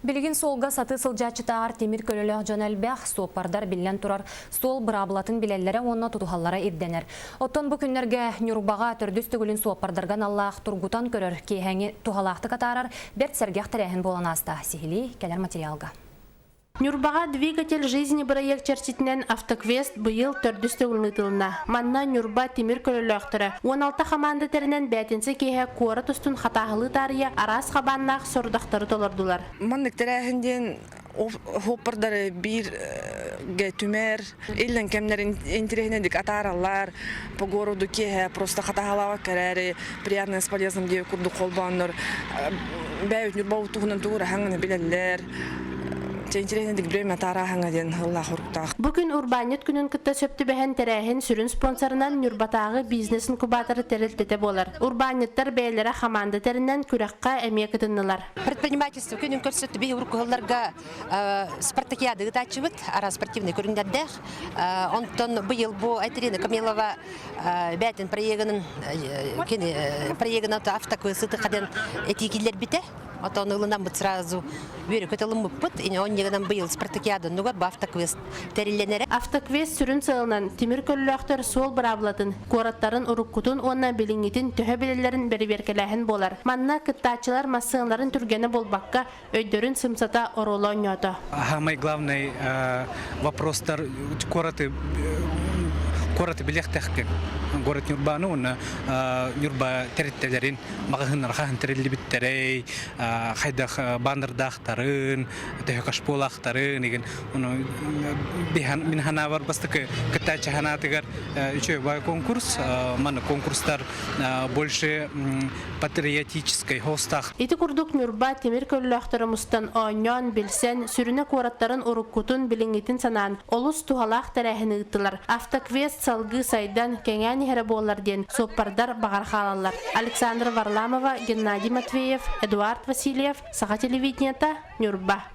Билигин суолга сатыы сылдьааччытааҕар тимир көлөлөөх дьон элбэх, суоппардар биллэн турар суол быраабылатын билэллэрэ уонна тутуһаллара ирдэнэр. Оттон бу күннэргэ Ньурбаҕа төрдүс төгүлүн суоппардарга аналлаах тургутан көрөр, киэһэҥи туһалаахтык атаарар бэрт сэргэх тэрээһин буолан ааста. Сиһилии кэлэр материалга. Ньурбаҕа «Двигатель жизни» бырайыак чэрчитинэн автоквест быйыл төрдүс төгүлүн ыытылынна. Манна Ньурба тимир көлөлөөхтөрө 16 хамаанда тэринэн бээтинсэ киэһэ куорат устун хатааһылыы таарыйа араас хабааннаах сорудахтары толордулар. Маннык тэрээһин диэн хоппордары бииргэ түмэр, иллэҥ кэмнэрин интэриэһинэйдик атаараллар, по городу киэһэ просто хатааһылаабакка эрээри приятное с полезным диэбит курдук холбооннор бэйэбит Ньурба туһунан тугу эрэ хаҥаны билэллэр. Интэриэһинэйдик время атаарааһыҥа диэн ыллаах уруктаах. Бу күн урбаанньыт күнүн кытта сөп түбэһэн тэрээһин сүрүн спонсорынан Ньурбатааҕы бизнес-инкубатор тэрилтэтэ буолар. Урбаанньыттар бэйэлэрэ хамаанда тэринэн күрэххэ эмиэ кытыннылар. Предпринимательство күнүн көрсө биһи уруккуһулларга спартакиада ыытааччыбыт, араас спортивный көрүҥнэрдээх. Онтон быйыл бу Айтерина Камилова бээтин проегынан проегынан автоквесты диэн этии киллэрбитэ. Отон ылынаммыт сразу үөрэ ылыммыппыт. Онньыгынан быйыл спартакиада оннугар бу автоквест тэриллэнэрэ. Автоквест сүрүн сыалынан тимир көллөөхтөр суол быраабылатын, куораттарын уруккутун уонна билиҥҥитин төһө билэллэрин бэрэбиэркэлээһин буолар. Манна кыттааччылар массыыналарын түргэнэ буолбакка, өйдөрүн сымсата оруолу оонньоото. Самый главный вопростар куораты куораты билиэхтэхтин. Город Нюрбаны уонна Нюрба тэрилтэлэрин маҕаһыыннар хаһан тэриллибиттэрэй, хайдах баннердаахтарын, төһө кашполаахтарын игин ону мин ханаабар бастакы кыттааччы ханаатыгар үчүгэй конкурс маны конкурстар больше патриотическай хостаах. Ити курдук Ньурба тимир көллөөхтөрө мустан оонньоон, билсэн, сүрүнэ куораттарын уруккутун, билиҥҥитин санаан, олус туһалаах тэрээһини ыыттылар. Автоквест салгыы сайдан, кэҥээн иһэрэ буоллар диэн суоппардар баҕар хаалаллар. Александра Варламова, Геннадий Матвеев, Эдуард Васильев, Саха телевидениета, Ньурба.